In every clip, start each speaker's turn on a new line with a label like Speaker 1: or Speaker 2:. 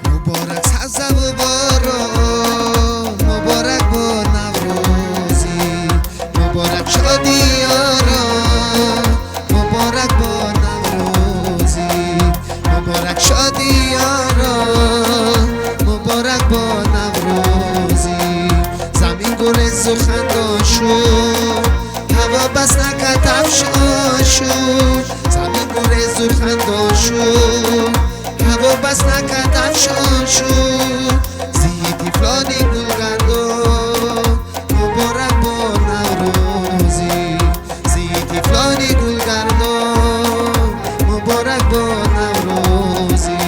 Speaker 1: Муборак сабзаву борон, муборак бод Наврӯзӣ, муборак шодӣ ёрон, муборак бод Наврӯзӣ, муборак шодӣ ёрон, муборак бод Наврӯзӣ. Замин гулрезу хандон шуд, ҳаво бас накард афшон шуд. Замин гулрезу хандон шуд, ҳаво бас накард афшон шуд. Зи тифлони гулгардон, муборак бод Наврӯзӣ. Зи тифлони гулгардон, муборак бод Наврӯзӣ.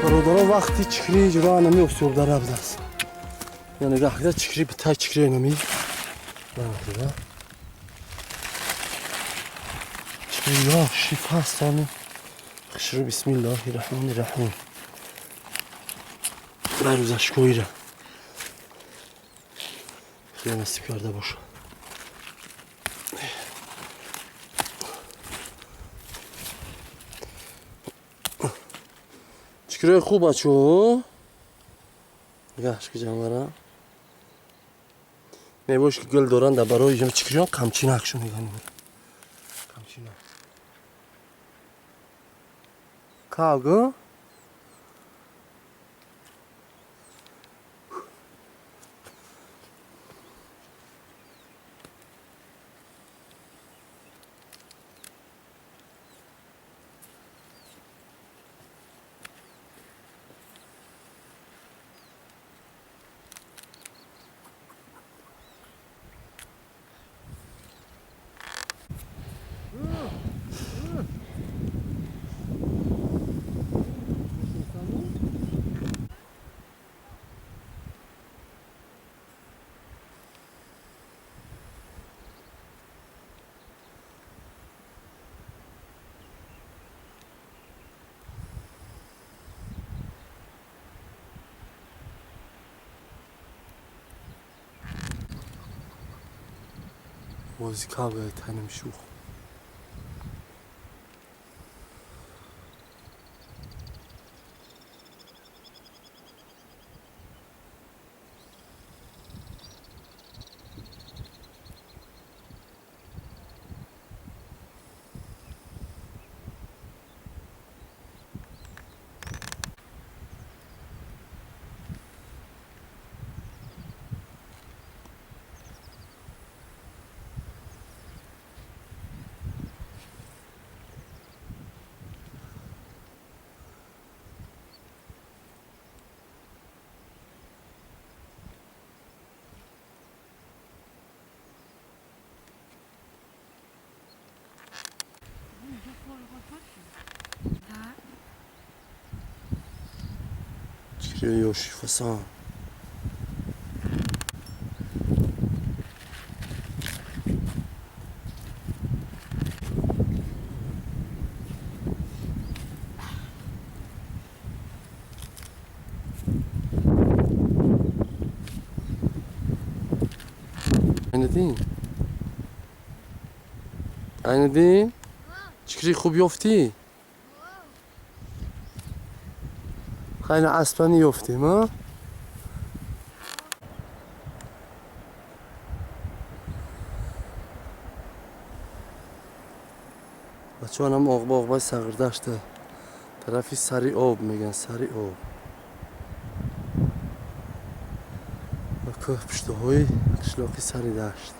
Speaker 2: Бародарон, вақти чикри иҷро нами осиёб дар аст. Яъне гаҳда чикри битай чикри нами. Чикри ёши фастони хушрӯ. Бисмиллоҳи раҳмони раҳим. Барӯзашкоира хеле насиб карда боша. Чикриҳои хуб, бачаҳо. Нигоҳш ки ҷанвара мебош ки гул доранд, дар барои чикриён қамчинакшо меган, қамчинак кавгу. Бози кавгай таним шух. Чикриҳои ёши фасон. Айниддин, Айниддин, чикри хуб ёфтӣ? Хайна аспани ёфтем, а? Бачаҳо, нам оғба, оғбаи Сағирдашта, тарафи Сари Об мегӯянд, Сари Об. Кӯҳпуштаҳои қишлоқи сари дашт.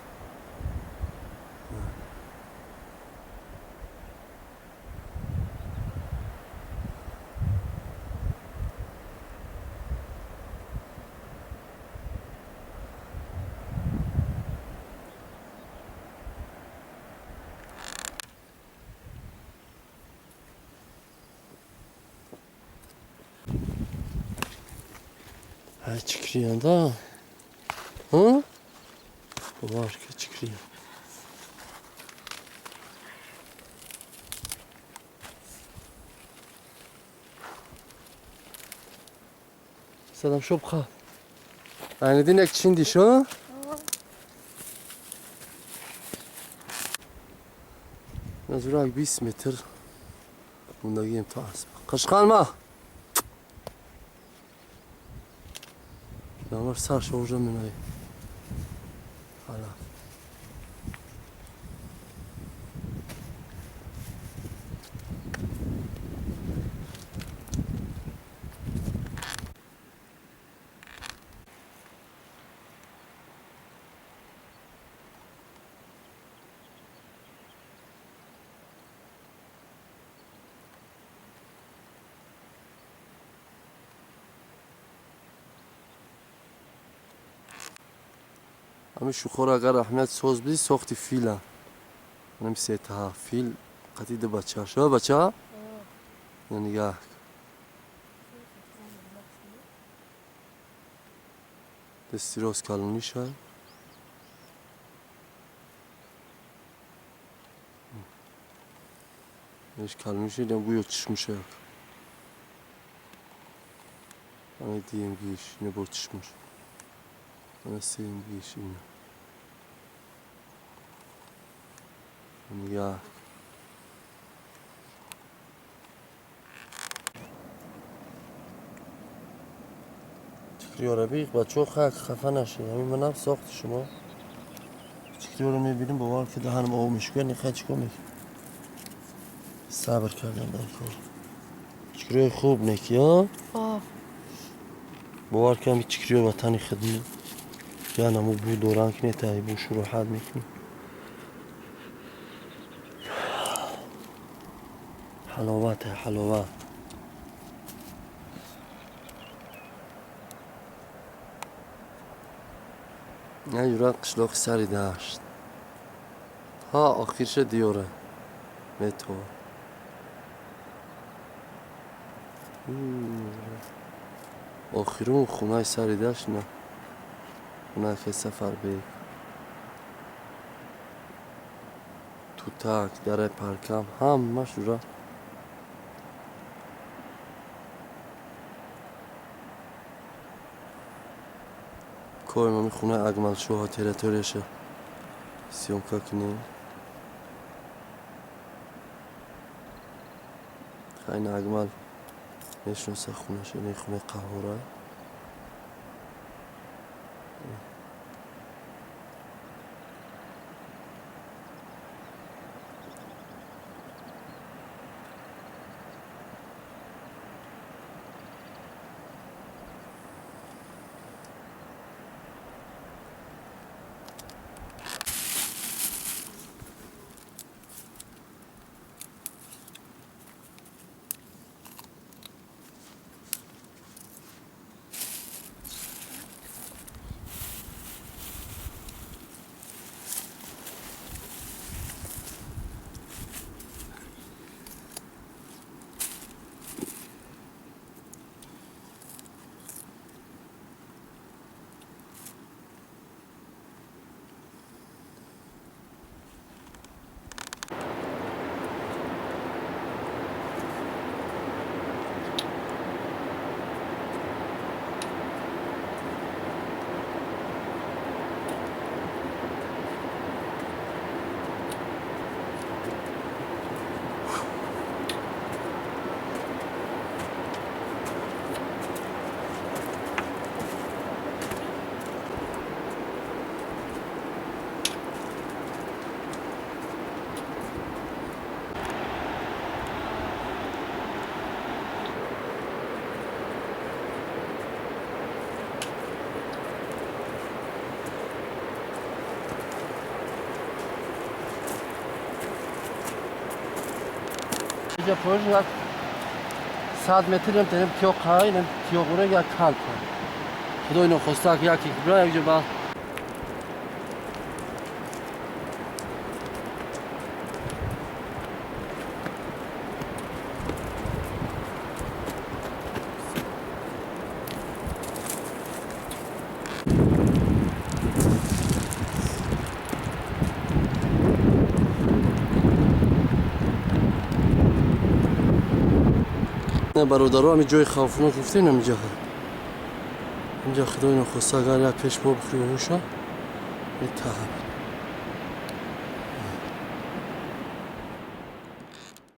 Speaker 2: Чикриян, да? Ҳа? Бовар ки чикриян. Задам шубха. Айнидин як чин дишо? Назурак 20 метр мондагием то асп. Қашқалма! Ямар сар шоужа менай. Ала. Ҳамин шӯхоро агар аҳамият соз бидӣ, сохти фила. Ҳамин сетаҳа фил қатъи ду бача. Шо бача? Нигаҳ. Дасти рост калониша. Еш калониша, инам гӯё чишмуша як. Ана диемгиш, ина бо чишмуш. Ана сеюмгиш ина. Нигоҳ. Чикриёра биқ, бачаҳо хак хафа нашед. Ҳамин манам сохти шумо. Чикриёро мебинем, бовар ки даҳанам об мешукад, нихай чикор мекунем. Сабр кардам дар кор. Чикриёи хуб неки, а? Бовар ки ҳамин чикриё ватани хидми. Янамо бу доран ки нетаи бу шуроҳат мекунем. Ҳаловат, ҳаловат. На юра қишлоқи сари дашт. Ҳа охирша диёра. Мето. Охирун хонаи сари дашт на. Хонаи хе Сафарбек. Тутак, дараи паркам, ҳамаш юра. Корим ҳамин хонаи Акмалшоҳа территорияша съёмка кунем. Хайна Акмал мешиноса хонаша, ин хонаи Қаҳҳора. Инҷа поёш як 100 метр ям тенем тиёқ ҳай, нем тиёқура як кал кар. Худои нохоста яке бира як ҷо ба бародаро ҳами ҷои хавфнок гуфтем, ҳамиҷа инҷа, худои нохоста, агар як пеш мо бихӯри, ҳуша метаҳам.